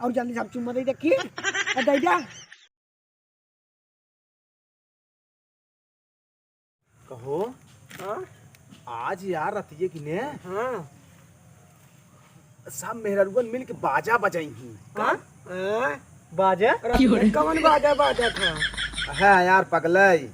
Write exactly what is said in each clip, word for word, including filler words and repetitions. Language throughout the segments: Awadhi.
और जल्दी सब चुम्मा दे दे की। आ, दे जा। कहो, हाँ? आज यार रतिये की ने हाँ। सब मेहरारुअन मिल के बाजा बजाई ही। का? हाँ? बाजा? अरे कौन बाजा बाजा था? है यार पगलई,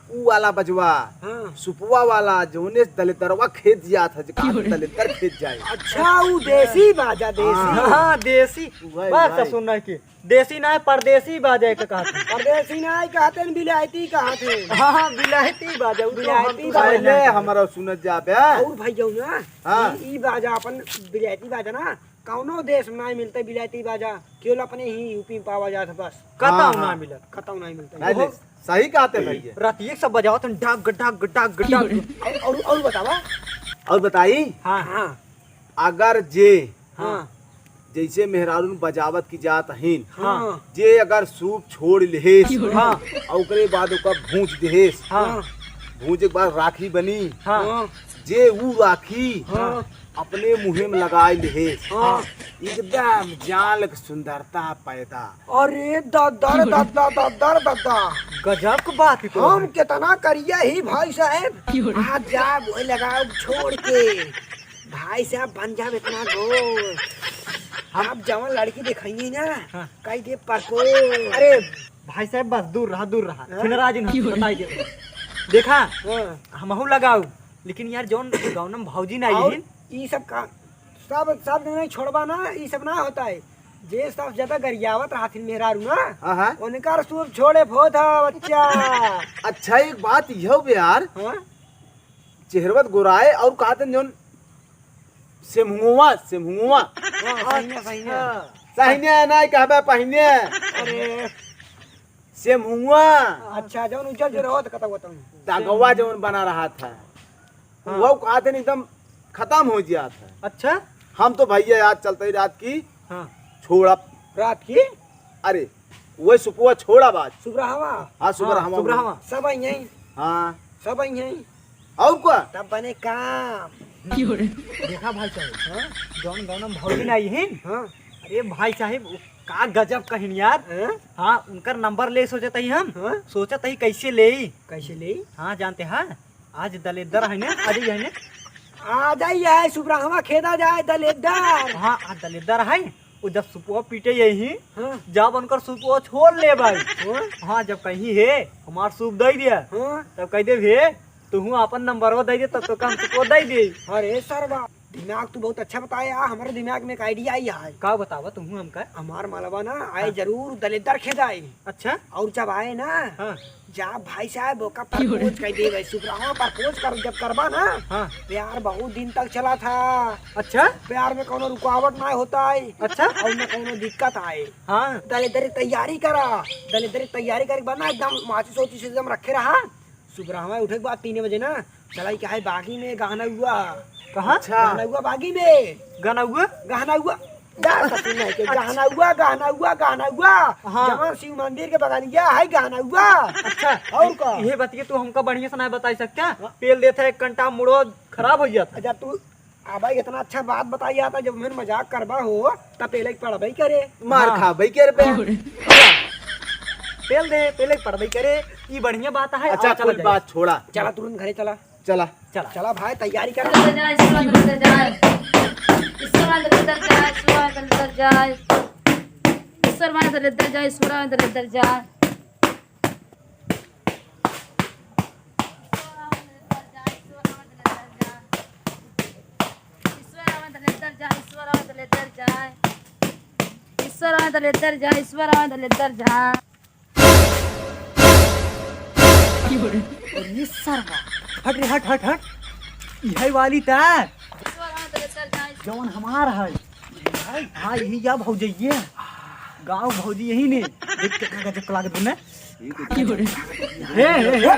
ऊ वाला बजवा, हाँ। सुपवा वाला, जौने दलिद्दरवा खेत जात है, जो का दलिद्दर खेत जाए। अच्छा, ऊ देसी बाजा, देसी। हाँ। हाँ, देसी। वही, बात वही। सुन रहा है कि देसी ना है, परदेसी बाजा के कहत हैं। परदेसी ना है, कहत हैं, बिलायती कहत हैं। हाँ, हाँ, बिलायती बाजा, ऊ तो हम बिलायती तो बाजा। पहले हमारा सुनत जाबे। और भैया ना, हाँ। ई, ई बाजा अपन बिलायती बाजा ना, कौनो देश में ना मिलते बिलायती बाजा, केवल अपने ही यूपी में पावा जात है बस। कतौ हाँ, ना हाँ। मिलत। कतौ ना मिलते। नहीं, ओहो। नहीं, सही कहते भैया। रात एक सब बजावत हैं, डग, डग, डग, डग। और, और, और बतावा? और बताई? हाँ। हाँ। अगर जे हाँ। जैसे मेहरारून बजावत की जात हईन, हाँ। जे अगर सूप छोड़ लेहेस, हाँ। और ओकरे बाद ओकर भूंज देहेस, हाँ। भूंजे के बाद राखी बनी, हाँ। जे ऊ राखी हाँ। अपने मुँहे में लगाई लेहेस, हाँ। एकदम जान लग सुंदरता पैदा। अरे दद्दर, दद्दा, दद्दर, दद्दा। गजब के बात है तो हम है। कितना करिया ही भाई साहब। आज जाब वही लगाओ छोड़ के। भाई साहब बन जाब इतना गोर। हम आप जवन लड़की दिखाइए ना, हाँ। कह दे परपोज। अरे भाई साहब बस दूर रहा, दूर रहा। हाँ? छिनरा जी ना बताई दे। देखा, हाँ। हमहू लगाऊ, लेकिन यार जौन गौनम भौजी ना और आई ई सब का, सब, सब नहीं छोड़बा ना, ई सब ना होता है। जे सब ज्यादा गरियावत रहथिन मेहरारू ना, हाँ, हाँ। उनकर सूप छोड़े फोत है बच्चा। अच्छा, एक बात यह बे यार, हाँ? चेहरवत गोराए और कहते हैं जौन सेमहुआ, सेमहुआ। हाँ, सही है, सही है। सहिने नहीं कहबे पहिने। अरे। सेमहुआ। अच्छा, जौन उज्जर जो रहो तो कतौ बताऊं। दगवा जौन बना रहा था। हाँ। वो कहते हैं एकदम खत्म हो गया था। अच्छा। हम तो भैया याद चलते ही रात की हाँ। छोड़ा। रात की? अरे, वही सुपुआ छोड़ा बात। सुबरहवा? हाँ, सुबरहवा। सुबरहवा। सब आई हैं। हाँ। सब आई हैं। और का? तब बने काम। देखा भाई साहब, हाँ? जौन गौनम भौजी ना आई हैं? हाँ। अरे भाई साहब, वो का गजब कहिन यार। हाँ? हाँ, उनकर नंबर ले सोचत ही हम। हाँ? सोचत ही कैसे लेई। कैसे लेई? हाँ, जानते हैं, आज दलेदर है ना, आज ही है ना। आ जाई है, सुबरहवा खेदा जाए दलेदर। हाँ, आज दलेदर है, वो जब सुपुआ पीटे यही, हाँ। जब उनकर सुपुआ छोड़ ले भाई। हाँ। हाँ, जब कहीं है, हमार सूप दे दिया, हाँ। तब कह दे भे, तुहू आपन नंबरवा दे दे, तब तो काम सुपुआ दे दे। अरे सरवा, दिमाग तू बहुत अच्छा बताया, हमारे दिमाग में एक idea आई है। का बतावा तुहू हमका? हमार मलबा ना आए हाँ। जरूर दलेदर खेदाई। अच्छा। और जब आए ना, हाँ। जा भाई साहब, ओका propose कर दे भाई, सुबरहवा propose कर, जब करबा ना, हाँ। प्यार बहुत दिन तक चला था। अच्छा। प्यार में कोनो रुकावट ना होता है। अच्छा। और ना कोनो दिक्कत आए। हाँ। दलेदर तैयारी करा, दलेदर तैयारी करे के बाद ना एकदम माचिस ओचिस एकदम रखे रहा। सुबरहवा उठे के बाद तीन बजे ना, चलाई क्या है बागी में गहना हुआ। कहाँ? अच्छा। गहना हुआ बागी में। गहना हुआ? गहना हुआ। जा ससुर नहीं के, अच्छा। गहना हुआ, गहना हुआ, गहना हुआ। हाँ। जहाँ शिव मंदिर के बगलिया है गहना हुआ। अच्छा। और का? ये बतिया तू हमका बढ़िया से नहीं बताई सकता? हाँ। पेल देता है, एक कंटा मुड़ो खराब हो गया था। अच्छा, तू अब भाई इतना अच्छा बात बताई आता, जब मैं मजाक करबा हो, तब पहले पड़बे करे। मार हाँ। खाबे करे पे। पेल दे, पहले पड़बे करे। ये बढ़िया बात है। अच्छा, और चला कुल जाए। बात छोड़ा। चला तुरंत घरे चला। चला। चला। चला भाई, तैयारी कर। दलेदर जाए, ईश्वर दलेदर जाए। ईश्वर दलेदर जाए, ईश्वर दलेदर जाए। ईश्वर दलेदर जाए, ईश्वर दलेदर जाए। ईश्वर दलेदर जाए, ईश्वर दलेदर जाए। ईश्वर दलेदर जाए, ईश्वर दलेदर जाए। अरे सरवा, हट रे, हट, हट, हट। यही वाली ता। जौन हमार है। हाँ, यही या भौजइये। गाँव भौजी यही ने। देख कितना गजब का लागत बने। हे, हे, हे।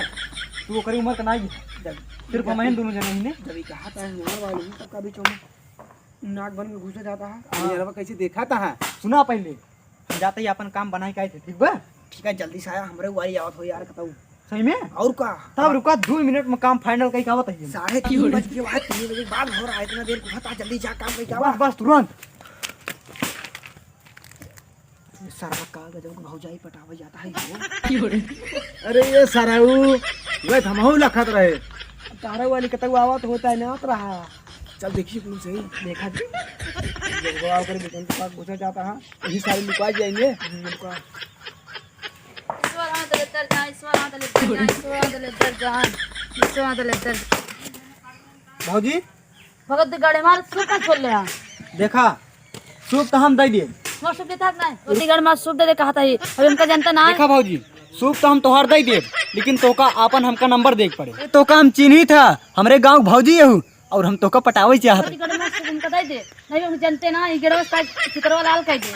तू ओकरी उम्र का नाई है। सिर्फ हम ही दोनों जने ही ने। जब ये कहा था हमार वाली, तब का बीच में नाक बन के घुसे जाता है। अरे यार, कैसे देखा था? सुना पहले। हम जाते ही अपन काम बनाए के आए थे, ठीक बा? ठीक है, जल्दी से आया, हमरे वाली आवत हो यार, कतऊ। सही में? और का? तब रुका, दो मिनट में काम final कई के आवत है। साढ़े तीन बज के बाद, तीन बजे के बाद हो रहा है, इतना देर को होता, जल्दी जा, काम कई के आवा। बस, बस, तुरंत। सरवा का गजब के भौजाई पटावे जाता है यो। अरे ये सरऊ, वह हमहू लखत रहे। तारा वाली कतऊ आवत होता है ना, तो रहा। चल देखिए कौन सही। देखा जी। देखो, आओ कर दुकान के पास घुसा जाता है, यही सारे लुका जाएंगे। हम्म, लुका। ईश्वर आवा दलिद्दर जाए, ईश्वर आवा दलिद्दर जाए, ईश्वर आवा दलिद्दर जाए, ईश्वर आवा दलिद्दर जाए। भौजी, भगत दी गाड़ी मार, सूप ना छोड़ ले आ। देखा, सूप तो हम दे दिए। हमार सूप देता है कि नहीं? वो दी गाड़ी मार सूप दे दे कहा था ही। अभी हमका जनता ना है। देखा भौजी, सूप तो हम तोहार दे दिए, लेकिन तोका आपन हमका नंबर दे के पड़े। तोका हम चिन्ही था, हमरे गाँव भौजी यहू, और हम तोका पटावे चाहत हई। दी गाड़ी मार सूप हमका दे दे। नहीं, हम जनते ना, ई गेड़वा साथ चितरवा लाल कह दे।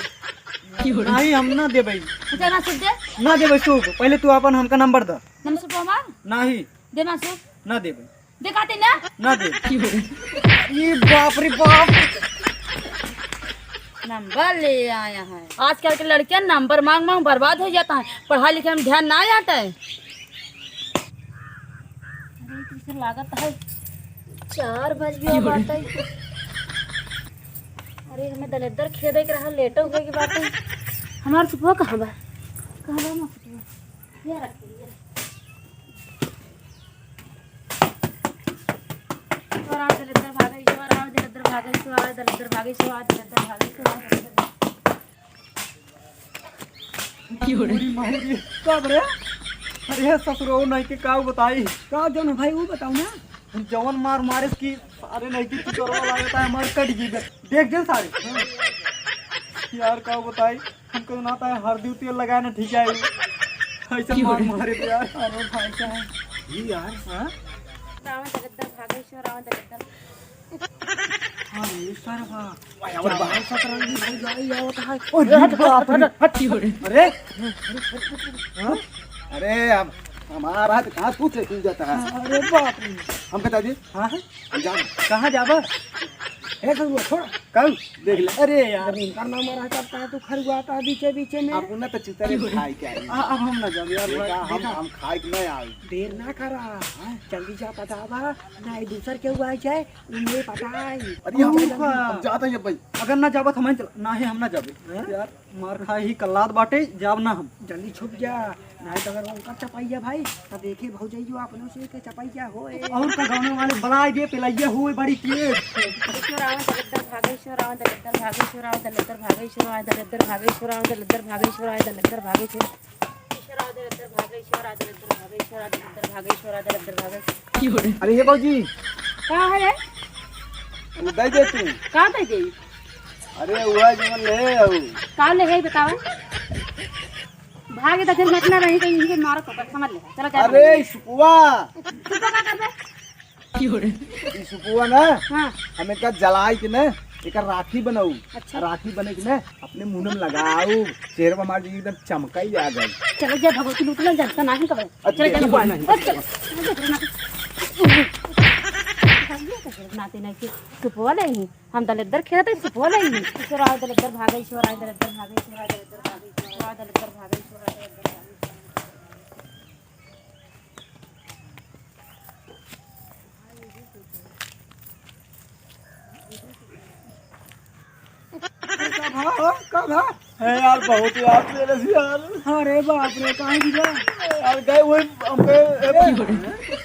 नहीं, हम ना देबे। अच्छा, ना सूप दे। ना देबे सूप, पहले तू आपन हमका नंबर द। नंबर सूप हमार? नहीं। दे ना सूप। ना देबे। दिखाते ना? ना दे। ये बाप रे बाप। नंबर ले आया है। आजकल के लड़के नंबर मांग मांग बर्बाद हो जाता है, पढ़ाई लिखाई में ध्यान ना जाता है। अरे, तुमसे लागत है चार बज गया बात है। अरे, हमें दलिद्दर खेदे के रहा, लेटो हुए की बात है। हमार सुपवा कहाँ बा? कहाँ बा हमार सुपवा? ये रख, ये रख। ईश्वर आवा दलिद्दर भागे, ईश्वर आवा दलिद्दर भागे, ईश्वर आवा दलिद्दर भागे, ईश्वर आवा दलिद्दर भागे, ईश्वर आवा दलिद्दर भागे। की हो रे? पूरी मारी। कब रे? अरे ससुरो नहीं के का बताई? का जौन भाई वो बताओ ना। जवन मार मारे की सारे नहीं की चुचरवा लागता है, मार कट गई बे। देख दे सारे। यार का बताई? हमको ना तो हरदी तेल लगाए ना ठीक है। ऐसे मार मारे थे यार। अरे भाई साहब। ये यार, हाँ? रावण दलिद्दर भागेश्वर, रावण दलिद्दर। अरे सरवा। भाई, हमारे बाहर सतरंगी भाई गाड़ी आवत है। अरे हट, बाप रे। हट, हट, हट। अरे। हाँ? अरे, हम, हमारा तो कहाँ तू चेकिंग जाता है? अरे बाप रे। हम बता दे। हाँ, हाँ। हम जाना। कहाँ जाबा? ए, ससुरा, छोड़। कल देख ले। अरे यार। जब इनका नाम आ रहा है, तब कहाँ तू खरुआता है बीचे बीचे में? अब ना तो चितरे खाए के आई। आ, अब हम ना जाबे यार, देखा, भाई, हम, देखा। हम खाए के नहीं आए। देर ना करा, हाँ? जल्दी जा पटावा, ना ये दूसर के हुआ जाए, उन्हें पटाई। अरे हम, हम जाता ही अब भाई। अगर ना जाबा तो हम चल, ना ही हम ना जाबे। हाँ? यार। मार खाए ही कल्लात बाटे, जाब ना हम। जल्दी छुप जा, नाहीं तो अगर उनका चपैया भाई, तो देखे भौजैयो अपनों से के चपैया होए। और का गाँव वाले बलाई दे, पिलैया होए बड़ी तेज। ईश्वर आवा दलिद्दर भागे, ईश्वर आवा दलिद्दर भागे, ईश्वर आवा दलिद्दर भागे, ईश्वर आवा दलिद्दर भागे, ईश्वर आवा दलिद्दर भागे, ईश्वर आवा दलिद्दर भागे, ईश्वर आवा दलिद्दर भागे, ईश्वर आवा दलिद्दर भागे, ईश्वर आवा दलिद्दर भागे, ईश्वर आवा दलिद्दर भागे। अरे ये भौजी। का है रे? वो दे दे तू। का दे दे? अरे, वह जवन ले हऊ। का ले है, बतावा? भागे तो फिर मतलब नहीं, कहीं इनके मारो तो समझ ले। चलो, जा अरे, भागे। ई सुपुआ। सुपुआ का करबे? ई सुपुआ ना, हाँ। हम एका जलाई के ना, एका राखी बनाऊ। अच्छा। राखी बने के ना, अपने मुंह में लगाऊ, चेहरा पर मार दीजिए, एकदम चमकाई आ जाए। चलो, जा भगवती लूट लो, जनता ना ही कबे। अच्छा, चलो, जा, जा, नहीं, चल, चल, चल, चल, नाते नहीं कि सुपुआ ले ही। हम दलिद्दर खेलत है, सुपवा लई। ईश्वर आवा दलिद्दर भागे, ईश्वर आवा दलिद्दर भागे, ईश्वर आवा दलिद्दर भागे, ईश्वर आवा दलिद्दर भागे, ईश्वर आवा दलिद्दर भागे। का भा हो? का भा? है यार, बहुत यार तेरे से यार। अरे बाप रे, काहे की बा? यार, गए वही, हम गए, ए, ए,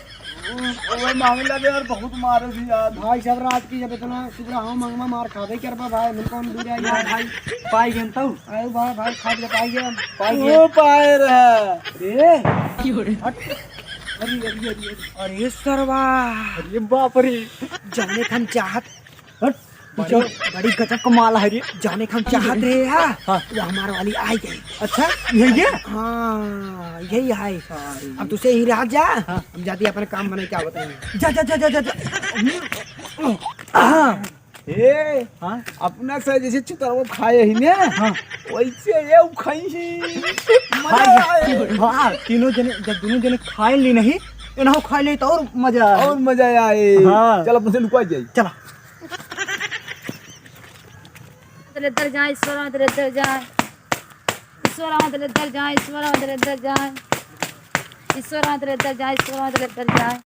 वही मांगे लगे यार, बहुत मारे थी यार। भाई, सब रात की जब इतना सुबह हम मंगमा मार खाबे करबा भाई, मन कौन दूर आई यार। भाई, पाई गन तू? अरे भाई, भाई, खा के पाई गन। पाई गन। वो पाए रहा। रे। हट। अरे, अरे, अरे, अरे। अरे सरवा। अरे बाप रे। जौने हम चाहत हट, बड़ी, पीछे। बड़ी गजब क माल है रे। जौने हम चाहत रहे हा, हाँ। वो हमार वाली आई गई। अच्छा, यही है? हाँ, यही है। अरे। अब तुसे ही रह जा, हाँ। हम जाती अपने काम बने क्या बताएंगे। जा, जा, जा, जा, जा, जा। हाँ। ए, हाँ? अपना से जैसे चुतरवा खाए ही ने, हाँ। वैसे ये खाई ही। मजा आए। हाँ, तीनों जने, जब दोनों जने खाए ली नहीं, इन्हों खाए ले तो और मजा आए। और मजा आए। हाँ। चल, अपन से लुका जाए। चला। दलिद्दर जाए, ईश्वर आवा दलिद्दर जाए। ईश्वर आवा दलिद्दर जाए, ईश्वर आवा दलिद्दर जाए। ईश्वर आवा दलिद्दर जाए, ईश्वर आवा दलिद्दर जाए।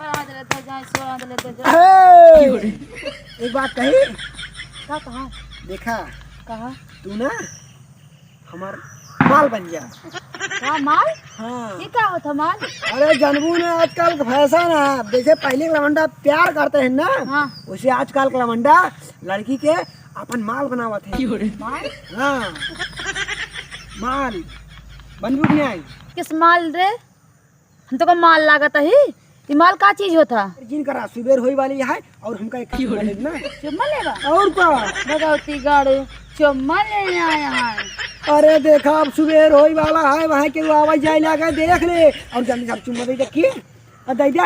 सोरा दे लेते जाए, सोरा दे लेते जाए। हे! एक बात कही? का कहा? देखा, कहा? तू ना हमार माल बन जा। का माल? हाँ। ये का होता माल? अरे जनबू ना, आजकल का फैशन है। जैसे पहले के लवंडा प्यार करते हैं ना, हाँ। वैसे आजकल का लवंडा लड़की के अपन माल बनावत है। माल? हाँ, माल। बनबू कि नहीं? किस माल रे? हम तो का माल लागत ही। ई माल का चीज होता? जिन करा सुबेर होई वाली है और हमका एक चुम्मा लेना। चुम्मा लेबा? और का? भगवती गढ़ चुम्मा लेने आया है। अरे देखा, अब सुबेर होई वाला है, वहाँ के आवाज जाए लगा, देख ले और जल्दी से चुम्मा दे दे की। आ, दे दे।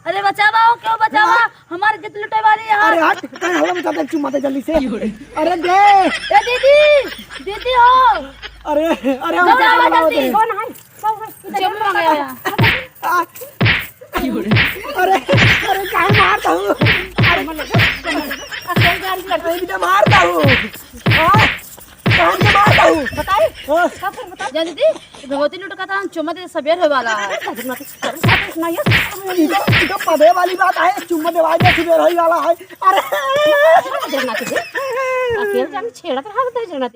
अरे बचावा हो, क्यों बचावा? हाँ। हमारे जित लुटे वाली है। अरे हट, कहीं हवा में जाता चुम्मा दे जल्दी से। अरे दे। ए दीदी, दीदी हो। अरे, अरे हम दौड़ा क्या आवा बनावत जल्दी। हैं? कौन है? चुम्मा गया। आ, अरे, अरे, काहे मारता हूँ? अरे, अरे, इनका मारता हूँ। हाँ? काहे इनका मारता हूँ? बताई? हाँ? का कर बताई? जानती? भगवती लुट का था, चुम्मा दे, सबेर होए वाला है। इनका, इनका पदे वाली बात है, चुम्मा देवाई दे, सबेर होए वाला है। अरे! अकेले जाने छेड़त रहा था, जगन्नाथ।